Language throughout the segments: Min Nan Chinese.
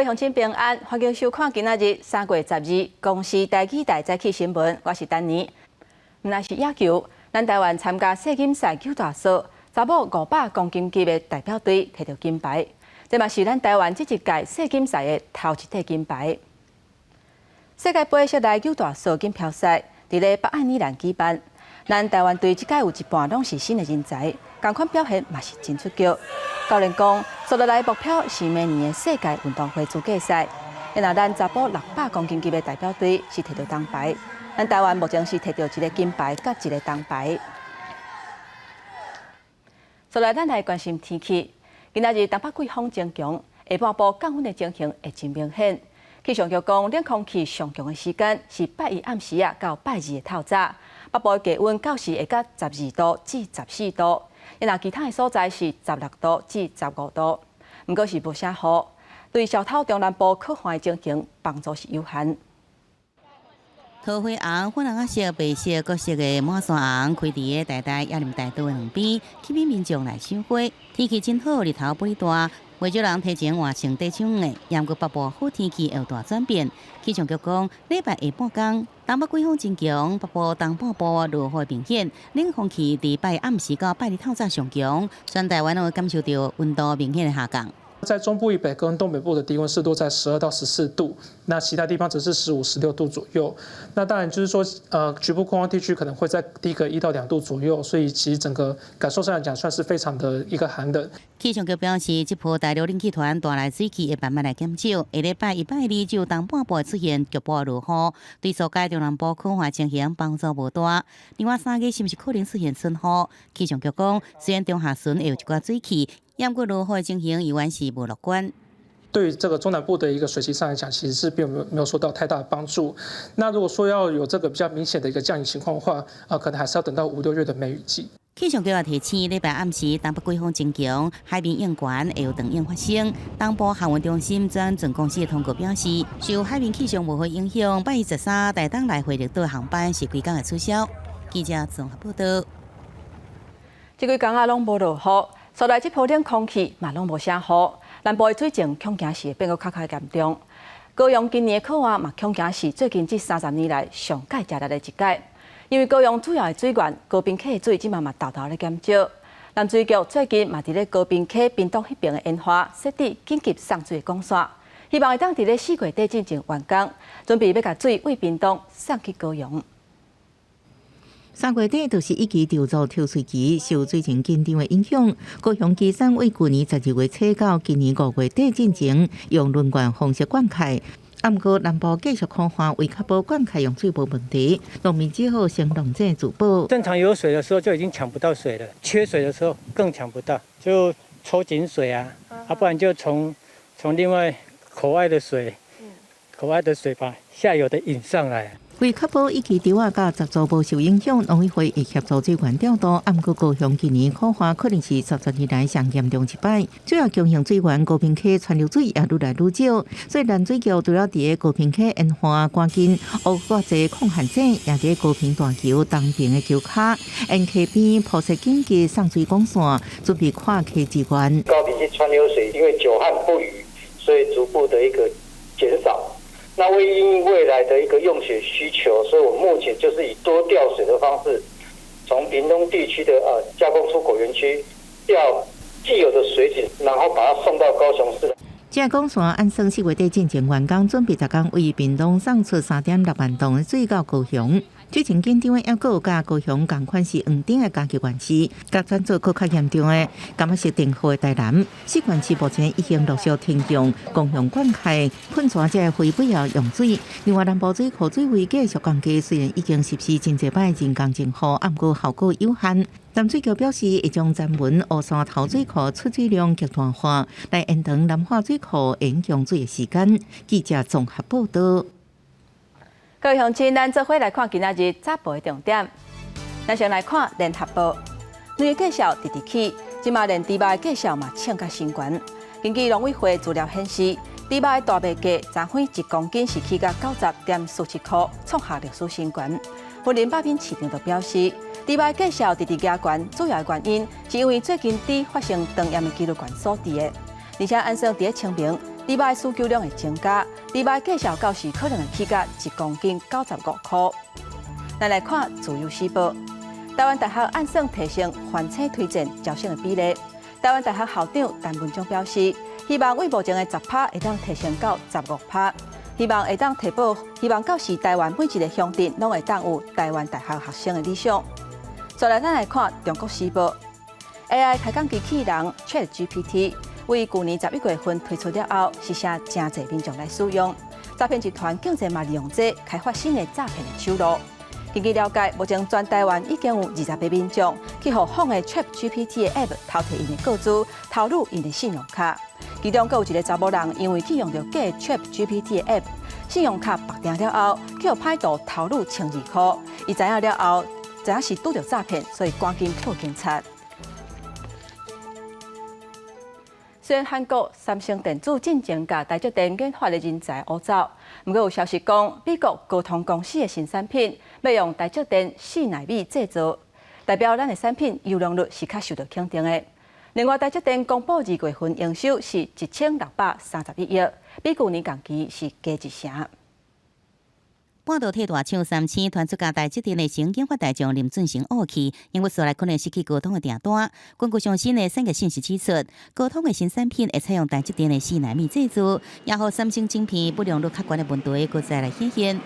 各位鄉親平安，歡迎收看今仔日3月12公視台語台早起新聞，我是丹妮。毋但是野球，咱台灣參加世錦賽毬大掃，查某500公斤級的代表隊提著金牌，這嘛是咱台灣這一屆世錦賽的頭一塊金牌。世界盃室內毬大掃錦標賽，佇咧北愛爾蘭舉辦，咱台灣隊這屆有一半攏是新的人才，仝款表現嘛是真出色。教練講，接落來目標是明年的世界運動會資格賽。若咱查埔600公斤級的代表隊是提著銅牌，咱台灣目前是提著一个金牌佮一个銅牌。接來咱來關心天氣，今仔日東北季風增強，下半晡降溫的情形會真明顯。氣象局講，冷空氣上強的時間是拜一暗時仔到拜二的透早，北部的低溫到時會到12度至14度，若其他的所在是16度至15度。毋過是無啥雨，對痟透中南部苦旱的情形幫助是有限。桃花紅、粉紅仔色、白色各色的滿山紅，開佇咧台大椰林大道的兩邊，吸引民眾來賞花。天氣真好，日頭本大，袂少人提前換穿短袖的。毋過北部好天氣會有大轉變。氣象局講，禮拜下半工，東北季風增強，北部東半部落雨明顯，冷空氣佇拜暗時到拜日透早上強，全台灣攏會感受著溫度明顯的下降。在中部以北跟東北部的低溫是落在12到14度，那其他地方則是15、16度左右。那當然就是說，局部空曠地區可能會再低個1到2度左右，所以其實整個感受上來講，算是非常的一個寒冷。氣象局表示，這波大陸冷氣團帶來水汽會慢慢來減少，下禮拜一拜二就東半部出現局部落雨，對紓解中南部苦旱情形幫助無大。另外3月是毋是可能出現春雨？氣象局講，雖然中下旬會有一寡水汽，毋過落雨的情形猶原是無樂觀。對於這個中南部的一個水汽上來講，其實是並沒有受到太大的幫助。那如果說要有這個比較明顯的一個降雨情況的話，啊，可能還是要等到五六月的梅雨季。氣象局也提醒，禮拜暗時東北季風增強，海面湧懸會有長湧發生。東部航運中心轉船公司的通告表示，受海面氣象無好影響，拜一13台東來回綠島航班是規工會取消。記者綜合報道。這幾工仔攏無落雨，所來這波冷空氣嘛攏無啥雨，南部的水情恐驚是會變閣較較嚴重。高雄今年的苦旱嘛，恐驚是最近這30年來上蓋食力的一屆。因為高雄主要的水源高屏溪的水，這馬嘛沓沓咧減少。南水局最近嘛佇咧高屏溪屏東彼爿的延華設置緊急送水的管線，希望會當佇咧4月底進前完工，準備欲共水對屏東送去高雄。 3月底就是一期製造抽水期，受水情緊張的影響，高雄旗山對舊年12月初到今年5月底進前，用輪灌方式灌溉。毋過南部繼續苦旱，為確保灌溉用水無問題，農民只好先農井自保。正常有水的時候就已經搶不到水了，缺水的時候更搶不到，就抽井水啊，啊不然就從另外口外的水，口外的水把下游的引上來。為確保一期池仔佮雜作無受影響，農委會會協助水源調度。毋過高雄今年苦旱可能是30年來上嚴重一擺，主要供應水源高屏溪川流水也愈來愈少，所以南水局除了佇咧高屏溪延華趕緊挖偌濟抗旱井，也佇咧高屏大橋東爿的橋跤，沿溪邊鋪設緊急送水管線，準備跨溪支援。高屏溪川流水因為久旱不雨，所以逐步的一個減少。那為因應未來的一個用水需求，所以我目前就是以多調水的方式，從屏東地區的加工出口園區調既有的水井，然後把它送到高雄市。這個管線按算4月底進前完工，準備逐工為屏東送出3.6萬噸的水到高雄。水情緊張的猶閣有佮高雄仝款是黃頂的嘉義縣市，佮轉做閣較嚴重的，感覺是電火的台南。四縣市目前已經陸續停用公用灌溉、噴泉這非必要用水。另外，南部水庫水位繼續降低，雖然已經實施真濟擺人工增雨，毋過效果有限。淡水局表示，會將專門烏山頭水庫出水量極大化，來延長南化水庫影供水的時間。記者綜合報道。各位鄉親，咱做伙來看今仔日早報的重點。咱先來看聯合報，卵的價數直直起，這馬連豬肉的價數嘛創甲新懸。根據農委會資料顯示，豬肉的大麥價昨昏一公斤是起到90.47塊，創下歷史新懸。雲林肉品市場就表示，豬肉的價數直直加懸，主要的原因是因為最近豬發生腸炎的幾率懸所致的。而且按算佇咧清明，豬肉需求量會增加，豬肉價數到時可能會起價一公斤95箍。咱來看《自由時報》，台灣大學按算提升環測推薦招生的比例。台灣大學校長陳文忠表示，希望為目前的10趴會當提升到15趴，希望會當提報，希望到時台灣每一個鄉鎮攏會當有台灣大學學生的理想。再來，咱來看《中國時報》，AI 開講機器人 ChatGPT 為舊年11月份推出了後，是啥誠濟民眾來使用，詐騙集團竟然嘛利用這開發新的詐騙的手路。根據了解，目前全台灣已經有20個民眾去予仿的 ChatGPT 的 App 偷提𪜶的個資，偷入𪜶的信用卡。其中，閣有一个查某人因為去用著假 ChatGPT 的 App，信用卡綁定了後，去予歹徒偷入1200箍。伊知影了後，知影是拄著詐騙，所以趕緊報警察。雖然韓國三星電子進前共台積電研發的人才挖走，毋過有消息講，美國高通公司的新產品欲用台積電4納米製造，代表咱的產品優良率是較受到肯定的。另外，台積電公布2月份營收是1631億，比舊年同期是加一成。半導體大廠三星傳出共台積電的前研發大將林俊成挖去，因為紲來可能失去高通的訂單。根據上新的產業信息指出，高通的新產品會採用台積電的4納米製造，也予三星晶片不良率較懸的問題，閣再來顯現。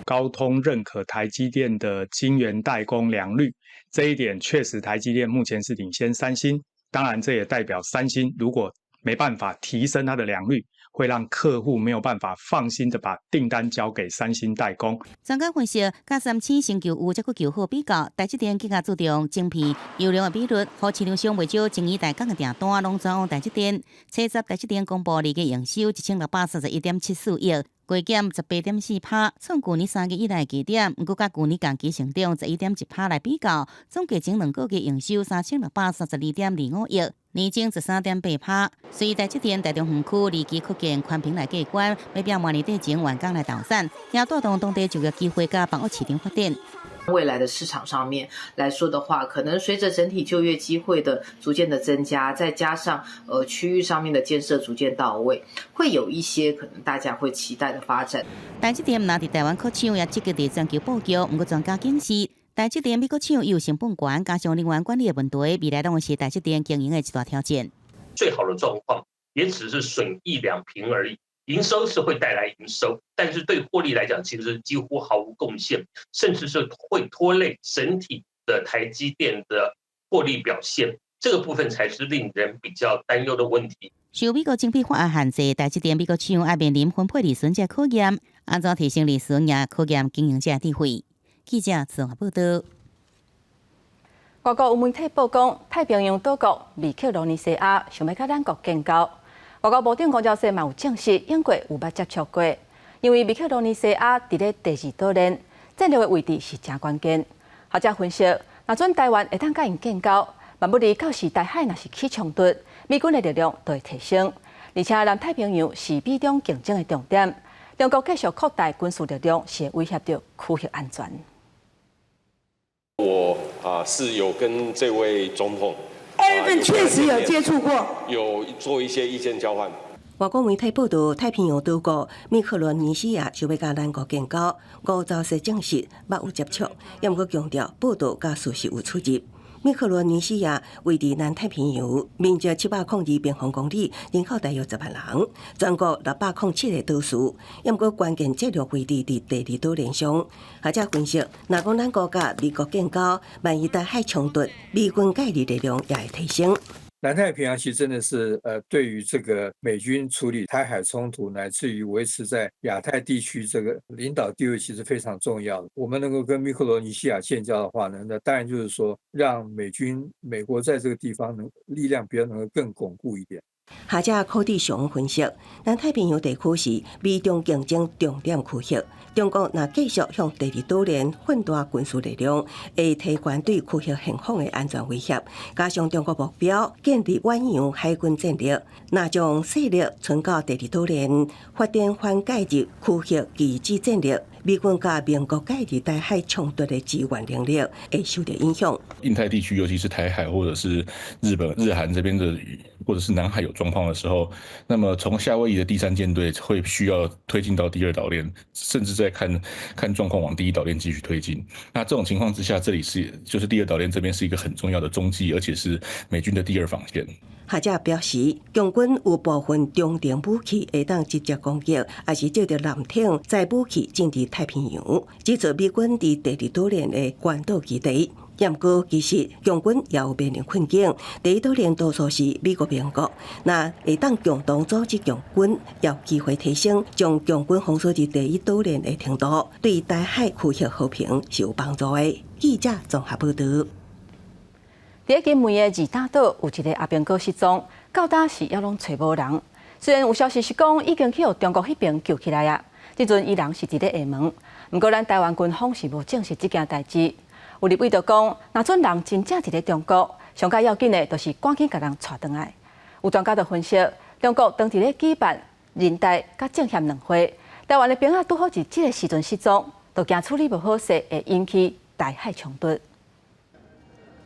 高通認可台積電的晶圓代工良率，這一點確實台積電目前是領先三星。當然，這也代表三星如果沒辦法提升它的良率，會讓客戶沒有辦法放心的把訂單交給三星代工。專家分析，佮三星尋求有這閣求好比較，台積電更加注重晶片優良的比率，予市場上袂少晶圓代工的訂單攏轉往台積電。七十台積電公布2月營收1631.74億，月減18.4%，創舊年3月以來低點。毋過，佮舊年同期成長11.1%來比較，總計前2個月營收3632.25億，年增13.8%。隨台積電台中園區二期擴建寬頻來過關，欲拼明年底前完工來投產，也帶動當地就業機會佮房屋市場發展。未來的市場上面來說的話，可能隨着整體就業機會的逐漸的增加，再加上區域上面的建設逐漸到位，會有一些可能大家會期待的發展。台積電若佇台灣擴廠，也積極佇全球布局。毋過專家警示，台積電美國廠有成本懸，加上人員管理的問題，未來攏會是台積電經營的一大挑戰。最好的狀況也只是損益兩平而已。營收是會帶來營收，但是對獲利來講，其實幾乎毫無貢獻，甚至是會拖累整體的台積電的獲利表現。這個部分才是令人比較擔憂的問題。受美國晶片法案限制，台積電美國廠愛面臨分配利潤這考驗，按怎提升利潤也考驗經營者智慧。記者綜合報道。外國有媒體報講，太平洋島國密克羅尼西亞想欲佮咱國建交。外交部長吳釗燮嘛有證實，英國有捌接觸過，因為密克羅尼西亞佇咧第二島鏈戰略的位置是誠關鍵。學者分析，若準台灣會當佮𪜶建交，萬不利到時台海若是起衝突，美軍的力量就會提升，而且南太平洋是美中競爭的重點，中國繼續擴大軍事力量，是會威脅著區域安全。我啊是有跟這位總統。 2月份確實有接觸過，有做一些意見交換。外國媒體報道，太平洋島國密克羅尼西亞想欲佮咱國建交，吳釗燮證實捌有接觸，也毋過強調報道佮事實有出入。密克羅尼西亞位佇南太平洋，面積702平方公里，人口大約10萬人，全國607個島嶼，也毋過關鍵戰略位置佇第二島鏈上。學者分析，若講咱國佮美國建交，萬一台海衝突，美軍介入力量也會提升。南太平洋其實真的是，對於這個美軍處理台海衝突，乃至於維持在亞太地區這個領導地位，其實非常重要的。我們能夠跟密克羅尼西亞建交的話呢，那當然就是說，讓美軍美國在這個地方能力量比較能夠更鞏固一點。學者柯志雄分析，南太平洋地區是美中競爭重點區域。中國若繼續向第二島鏈擴大軍事力量，會提懸對區域現況的安全威脅。加上中國目標建立遠洋海軍戰力，若將勢力伸到第二島鏈，發展反介入區域機制戰略，美美軍佮盟國佮佇台海衝突的支援能力會受著影響。印太地區，尤其是台海或者是日本、日韓這邊的，或者是南海有狀況的時候，那麼從夏威夷的第三艦隊會需要推進到第二島鏈，甚至再看看狀況往第一島鏈繼續推進。那這種情況之下，這裡是就是第二島鏈這邊是一個很重要的中繼，而且是美軍的第二防線。學者表示，共軍有部分中程武器會當直接攻擊，抑是藉著艦艇載武器進入太平洋，指出美軍佇第二島鏈的關島基地。毋過，其實共軍也有面臨困境。第一島鏈多數是美國盟國，若會當共同組織共軍，有機會提升將共軍封鎖佇第一島鏈的程度，對台海區域和平是有幫助的。記者綜合報導。佇金門的二打島有一个阿兵哥失蹤，到今是猶攏揣無人。雖然有消息是講已經去予中國彼邊救起來啊，這陣伊人是佇咧廈門。毋過咱台灣軍方是無證實這件代誌。有立委就講，若準人真正佇咧中國，上較要緊的，就是趕緊共人帶轉來。有專家就分析，中國當佇咧舉辦人大佮政協兩會，台灣的兵仔拄好佇這个時陣失蹤，就驚處理無好勢，會引起台海衝突。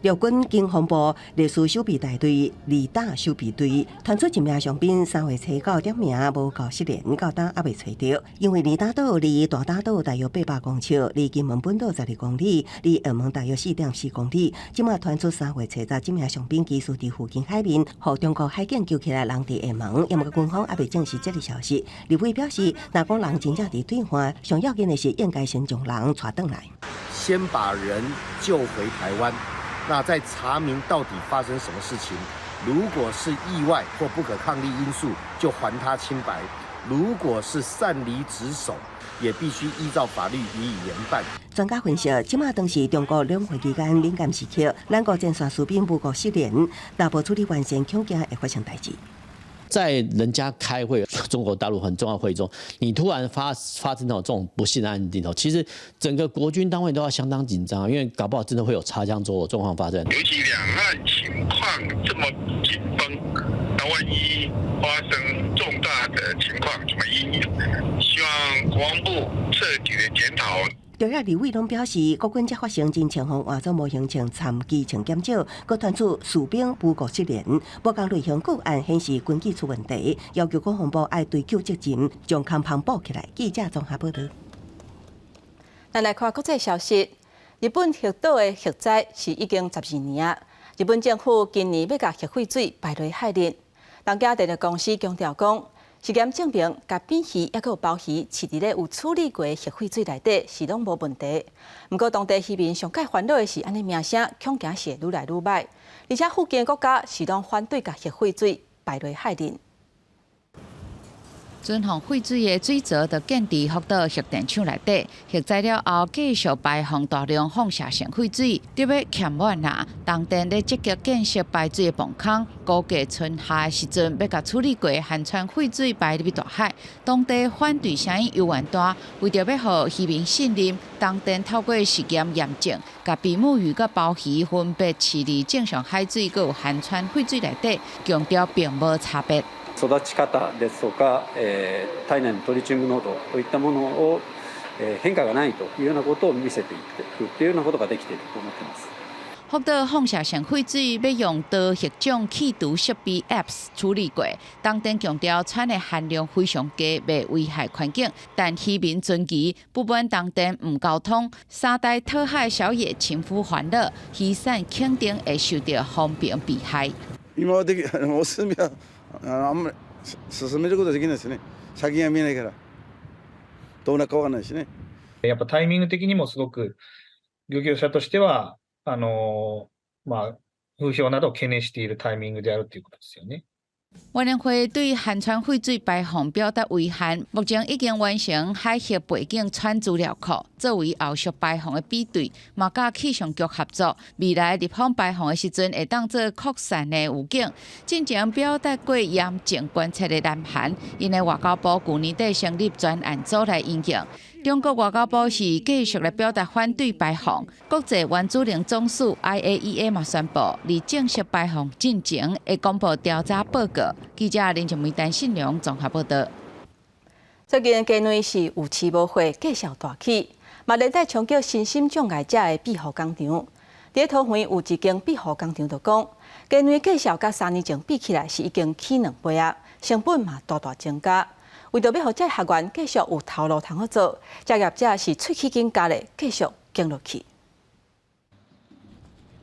陸軍經防部歷史守備大隊二打守備隊傳出一名傷兵3月初九點暝無夠失聯，到今猶未揣著。因為二打島離大嶝島大約800公尺，離金門本島12公里，離廈門大約4.4公里。這馬傳出3月初十，這名傷兵其實佇附近海面，予中國海警救起來，人佇廈門，毋過軍方猶未證實這个消息。立委表示，若講人真正佇對岸，上要緊的是應該先將人帶轉來，先把人救回台灣。那再查明到底發生什麼事情，如果是意外或不可抗力因素，就還他清白；如果是擅離職守，也必須依照法律予以嚴辦。專家分析，這馬當是中國兩會期間敏感時刻，咱國前線士兵無故失聯，若無處理完善，恐驚會發生代誌。在人家開會，中國大陸很重要會議中，你突然發生這種不幸的案例，其實整個國軍單位都要相當緊張，因為搞不好真的會有擦槍走火狀況發生。尤其兩岸情況這麼緊繃，那萬一發生重大的情況，怎麼因應？希望國防部徹底的檢討。朝野立委攏表示，國軍這發生真情況換作無形成參基情減少，閣傳出士兵無故失聯，無仝類型個案顯示軍紀出問題，要求國防部愛追究責任，將空縫補起來。記者綜合報導。咱來看國際消息，日本福島的核災是已經12年啊。日本政府今年欲共核廢水排落海裡，東京電力公司強調講，實驗證明，共扁魚抑閣有鮑魚飼佇咧有處理過的核廢水內底是攏無問題。毋過當地漁民上蓋煩惱的是，按呢名聲恐驚是會愈來愈䆀，而且附近國家是攏反對共核廢水排落海裡。存放廢水的水槽就建佇福島核電廠內底，核災了後繼續排放大量放射性廢水，得欲欠滿啊！東電咧積極建設排水的泵孔，估計春夏的時陣欲共處理過含氚廢水排入去大海。當地反對聲音猶原大，為著欲予漁民信任，東電透過實驗驗證，共比目魚佮鮑魚分別飼佇正常海水，閣有含氚廢水內底，強調並無差別。育ち方ですとか、体内のトリチウム濃度といったものを、変化がないというようなことを見せていくというようなことができていると思っています。福島放射性廢水欲用多核種去除設備 ALPS 處理過，東電強調氚的含量非常低，袂危害環境。但漁民存疑，不滿東電毋溝通，三大討海小野親夫煩惱，漁產肯定會受著風評弊害。今できお墨はあんまり進めることできないですね。先が見えないから、どうなるかわかんないしね。やっぱタイミング的にもすごく漁業者としてはまあ風評などを懸念しているタイミングであるということですよね。委員會對含氚廢水排放表達遺憾，目前已經完成海域背景氚資料庫，作為後續排放的比對，嘛佮氣象局合作，未來立法排放的時陣會當做擴散的預警。進前表達過嚴正關切的南韓，𪜶的外交部舊年底成立專案組來研究。中國外交部是繼續來表達反對排放。國際原子能總署 IAEA 嘛宣布，佇正式排放進前會公布調查報告。記者林靜梅、陳信良綜合報導。最近雞卵是有市無貨，價數大起，嘛連帶衝擊身心障礙者的庇護工場。佇桃園有一間庇護工場就講，雞卵價數佮3年前比起來是已經起2倍啊，成本嘛大大增加。為著欲予這學員繼續有頭路通好做，這業者是喙齒緊咬咧，繼續經落去。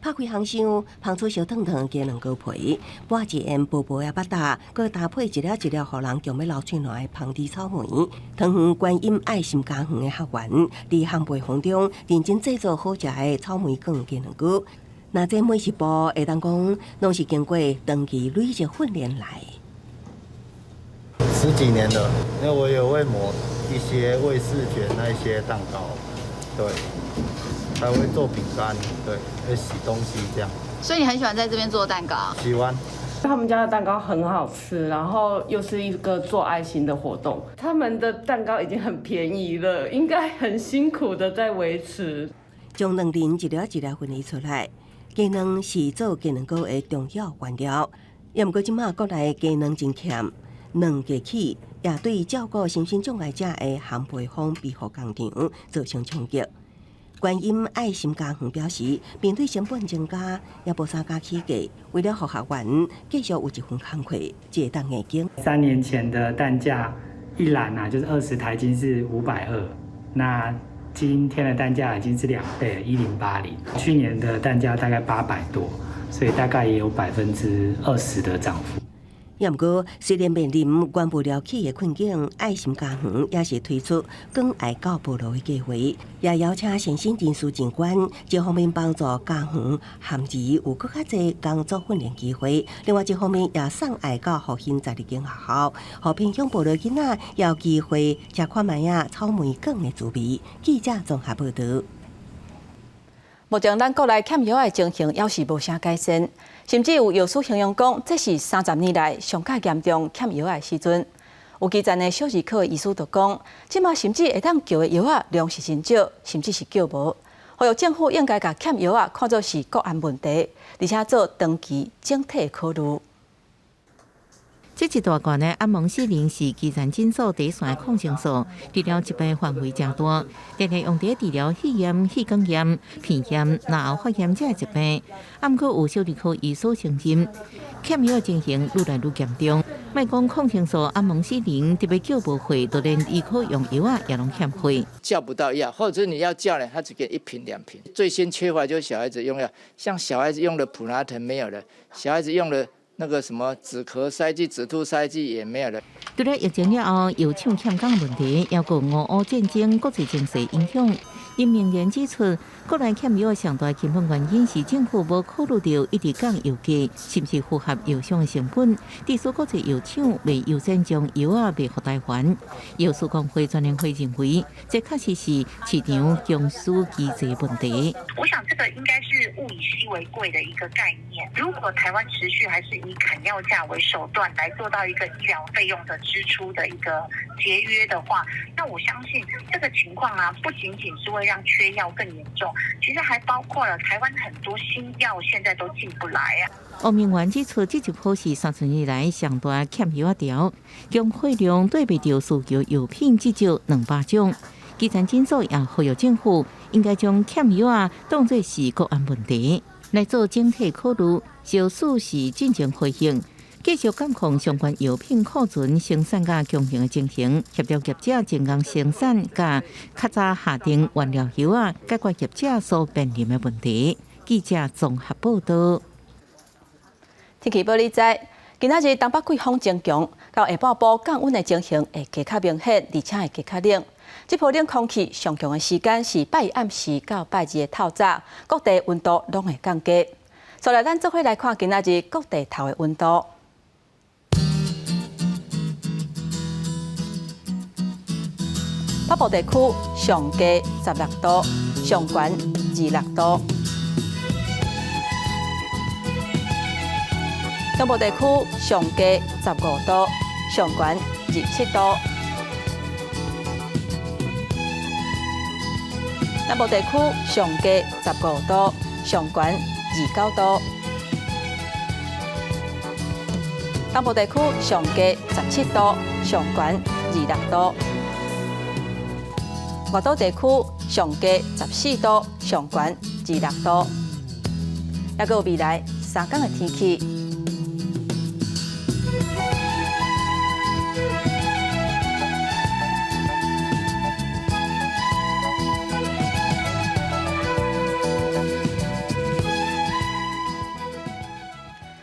拍開烘箱，芳出燒燙燙雞卵糕皮，抹一層薄薄的巴打，閣搭配一粒一粒予人強欲流喙瀾的芳甜草莓。桃園觀音愛心家園的學員，佇烘焙坊中認真製作好食的草莓卷雞卵糕。若這每一步會當講，攏是經過長期累積訓練來。十幾年了，因為我也會磨一些衛士卷那一些蛋糕，對。還會做餅乾，對，會洗東西這樣。所以你很喜歡在這邊做蛋糕？喜歡。他們家的蛋糕很好吃，然後又是一個做愛心的活動。他們的蛋糕已經很便宜了，應該很辛苦的在維持。將卵仁一粒一粒分離出來，雞卵是做雞卵糕的重要原料。也毋過這馬國內雞卵真欠，卵價起，也對照顧身心障礙者的烘焙坊庇護工場造成衝擊。觀音愛心家園表示，面對成本增加，也無啥敢起價。為了予學員繼續有一份工課，才會當硬撐。 3年前的蛋價一籃啊，就是20台斤是520，那今天的蛋價已經是2倍，1080。去年的蛋價大概800多，所以大概也有20%的漲幅。也毋過，雖然面臨原物料起的困境，愛心家園也是推出關愛到部落的計劃，也邀請善心人士進捐，一方面幫助家園含兒有閣較濟工作訓練機會，另外一方面也送愛到復興十二間學校，予偏鄉部落囡仔有機會食看覓仔草莓卷的滋味。記者綜合報導。目前咱國內欠藥的情形猶是無啥改善，甚至有藥師形容講，這是30年來上較嚴重欠藥的時陣。有基層的小兒科醫師就講，這馬甚至會當叫的藥仔量是真少，甚至是叫無。呼籲政府應該共欠藥仔看作是國安問題，而且做長期整體考慮。這一大罐的阿蒙西林是基層診所第一線的抗生素，治療疾病範圍誠大，常常用佇治療肺炎、氣管炎、鼻炎、咽喉發炎這疾病。啊，毋過有小兒科醫師承認，欠藥情形愈來愈嚴重。莫講抗生素阿蒙西林特別叫無貨，就連兒科用藥仔也攏欠貨。叫不到藥，或者你要叫呢，他只給一瓶兩瓶。最先缺乏就是小孩子用藥，像小孩子用的普拿疼沒有了，小孩子用的那個什麼止咳塞劑、止吐塞劑也沒有了。除了疫情了後，藥廠欠工問題，抑閣俄烏戰爭、國際情勢影響。林明仁指出，國內欠藥的上大根本原因是政府無考慮到一直降藥價，是毋是符合藥商的成本？致使國際藥廠袂優先將藥仔賣予台灣。藥師公會全聯會認為，這確實是市場供需機制問題。我想這個應該是物以稀為貴的一個概念。如果台灣持續還是以砍藥價為手段來做到一個醫療費用的支出的一個節約的話，那我相信這個情況啊，不僅僅是會讓缺藥更嚴重，其實還包括了台灣很多新藥現在都進不來啊。王明元指出，這一波是30年來上大欠藥仔潮，供貨量對袂著需求藥品至少200種。基層診所也呼籲政府應該將欠藥仔當作是國安問題來做整體考慮，小數是進前回應，繼續監控相關藥品庫存、生產佮供應的情形，協調業者增加生產，佮較早下訂原料藥仔，解決業者所面臨的問題。記者綜合報導。天氣報你知，今仔日東北季風增強，到下半晡降溫的情形會加較明顯，而且會加較冷。這波冷空氣上強的時間是拜一暗時到拜二的透早，各地溫度攏會降低。所來，咱做伙來看今仔日各地頭的溫度。北部地區上低16度，上懸26度。中部地區上低15度，上懸27度。南部地區上低15度，上懸29度。東部地區上低17度，上懸26度。外島地區上低14度，上懸26度。猶閣有未來3天的天氣。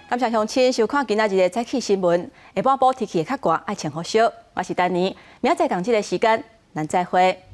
感謝鄉親收看今仔日的早起新聞。下半晡天氣會較寒，愛穿好少。我是丹妮，明仔載仝這个時間，咱再會。